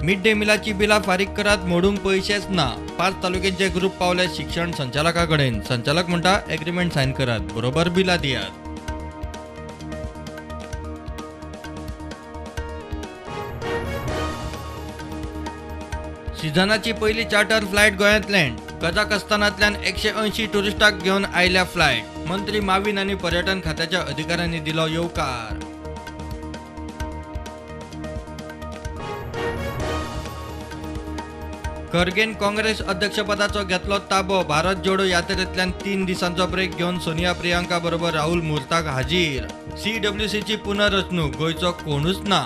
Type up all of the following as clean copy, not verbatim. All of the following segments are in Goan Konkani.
मिड डे मिलाची बिलां फारीक करात, मोडूंक पयशेच ना. 5 तालुक्यांचे ग्रुप पावले शिक्षण संचालका कडेन. संचालक म्हणटा एग्रीमेंट सायन करात, बरोबर बिलां दियात. सिजनाची पयली चार्टर फ्लायट गोंयांत लँड. कझाकस्तानांतल्यान 180 टुरिस्टांक घेवन आयल्या फ्लायट. मंत्री माविन आनी पर्यटन खात्याच्या अधिकाऱ्यांनी दिलो येवकार. खरगेन काँग्रेस अध्यक्षपदाचो घेतलो ताबो. भारत जोडो यात्रेंतल्यान 3 दिसांचो ब्रेक घेवन सोनिया प्रियंका बरोबर राहुल मुहूर्ताक हाजीर. सीडब्ल्यूसीची पुनर्रचणूक, गोंयचो कोणूच ना.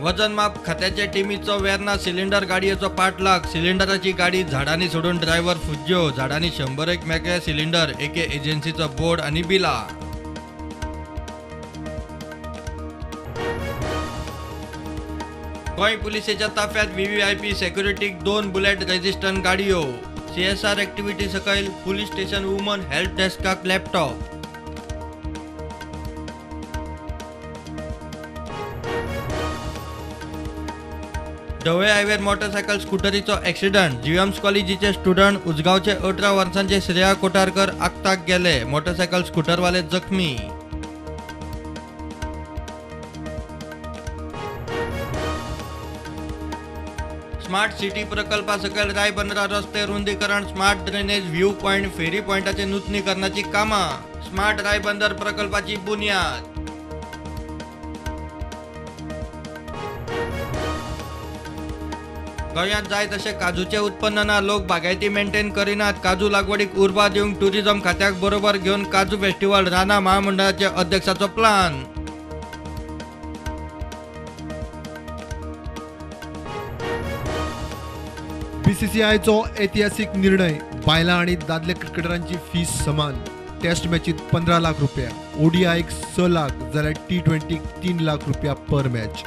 वजन माप खात्याचे टिमीचो वेर्ना सिलिंडर गाडयेचो पाठलाग. सिलिंडराची गाडी झाडांनी सोडून ड्रायव्हर फुज्ज्यो. झाडांनी 101 मेकळे सिलिंडर, एके एजन्सीचो बोर्ड आनी बिलां. गोंय पुलिसेच्या ताफ्यात व्हीव्हीआयपी सेक्युरिटीक 2 बुलेट रेजिस्टंट गाडयो. सीएसआर ऍक्टिव्हिटी सकयल पुलीस स्टेशन वुमन हेल्प डेस्काक लॅपटॉप. ढवळे हायवेर मोटरसायकल स्कुटरीचो ऍक्सिडंट. जीएम्स कॉलेजीचे स्टुडंट उजगांवचे 18 वर्सांचे श्रेया कोठारकर आक्ताक गेले. मोटरसायकल स्कुटरवाले जखमी. स्मार्ट सिटी प्रकल्पा सकयल रायबंदरा रस्ते रुंदीकरण, smart drainage, view point, ferry पॉयंटाचे नूतनीकरणाची कामां. स्मार्ट रायबंदर प्रकल्पाची बुन्याद. गोंयांत जाय तशें काजूचें उत्पन्न ना, लोक बागायती मेंटेन करिनात. काजू लागवडीक उर्बा दिवंक टुरिझम खात्याक बरोबर घेवन काजू फेस्टिवल, रानां महामंडळाचे अध्यक्षाचो प्लान. बीसीसीआयचो ऐतिहासिक निर्णय, बायलां आनी दादले क्रिकेटरांची फीस समान. टेस्ट मॅचीत 15 लाख रुपया, ओडीआयक 6 लाख जाल्यार टी20क 3 लाख रुपया पर मॅच.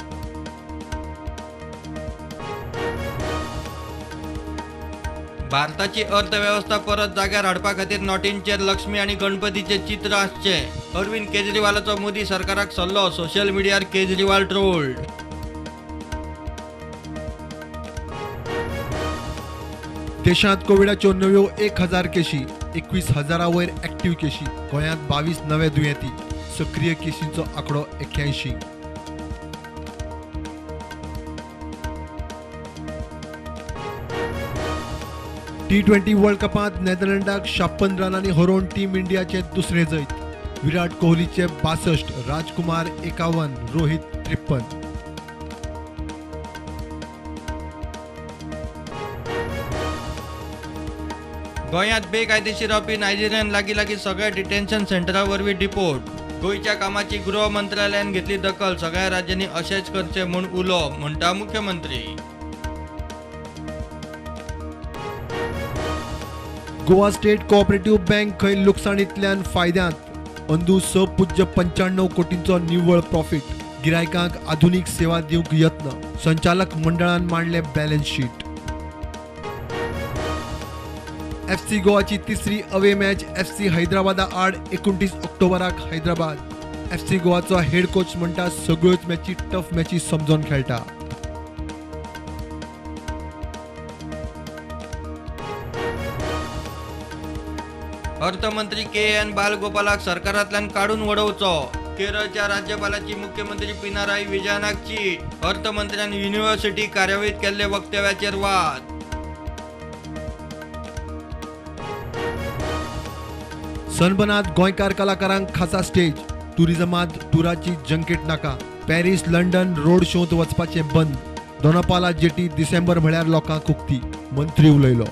भारताची अर्थवेवस्था परत जाग्यार हाडपा खातीर नोटींचेर लक्ष्मी आनी गणपतीचें चित्र आसचें. अरविंद केजरीवालाचो मोदी सरकाराक सल्लो. सोशल मिडियार केजरीवाल ट्रोल्ड. देशांत कोविडाच्यो नव्यो 1000 केशी, 21,000 वयर ऍक्टिव्ह केशी. गोंयांत 22 नवे दुयेंती, सक्रीय केशींचो आंकडो 81. टी20 वर्ल्ड कपांत नेदरलँडाक 56 रनांनी हरोवन टीम इंडियाचे दुसरें जैत. विराट कोहलीचे 62, राजकुमार 51, रोहित 53. गोंयांत बेकायदेशीर रावपी नायजेरियन लागीं लागीं सगळ्या डिटेन्शन सेंटरा वरवीं डिपोर्ट. गोंयच्या कामाची गृह मंत्रालयान घेतली दखल. सगळ्या राज्यांनी अशेंच करचें म्हूण उलो, म्हणटा मुख्यमंत्री. गोवा स्टेट कोऑपरेटिव्ह बँक खंय लुकसाणींतल्यान फायद्यांत. अंदू 6.95 कोटींचो निव्वळ प्रॉफिट. गिरायकांक आधुनीक सेवा दिवंक यत्न. संचालक मंडळान मांडलें बॅलन्स शीट. एफसी गोवाची तिसरी अवे मॅच एफसी हैदराबादा आड 29 ऑक्टोबराक हैदराबाद. एफसी गोवाचो हेड कोच म्हणटा सगळ्योच मॅची टफ मॅची समजून खेळटा. अर्थमंत्री के एन बालगोपालाक सरकारांतल्यान काडून वडोवचो. केरळच्या राज्यपालाची मुख्यमंत्री पिनाराई विजयनाक चीट. अर्थमंत्र्यान युनिव्हर्सिटी कार्यावळीत केल्ले वक्तव्याचेर वाद. सनबनात गोंयकार कलाकारांक खासा स्टेज. टुरिझमांत टुराची जंकेट नाका. पॅरीस लंडन रोड शोंत वचपाचें बंद. दोनापावला जेटी डिसेंबर म्हळ्यार लोकांक उक्ती, मंत्री उलयलो.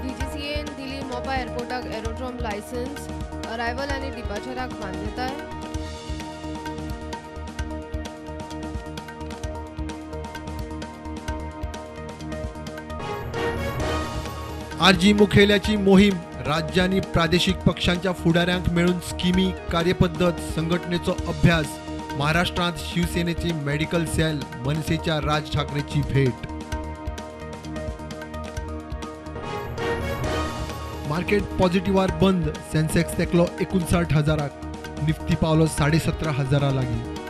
डीजीसीएन दिली मोपा एअरपोर्टाक एरोड्रोम लायसन्स, अरायवल आनी डिपार्चराक मान्यताय. आरजी मुखेल्याची मोहीम, राज्यांनी प्रादेशिक पक्षांच्या फुडाऱ्यांक मेळून स्किमी, कार्यपद्दत, संघटनेचो अभ्यास. महाराष्ट्रांत शिवसेनेची मेडिकल सेल, मनसेच्या राज ठाकरेची भेट. मार्केट पॉझिटिव्हार बंद. सेन्सेक्स तेकलो 59 हजाराक, निफ्टी पावलो 17,500 लागीं.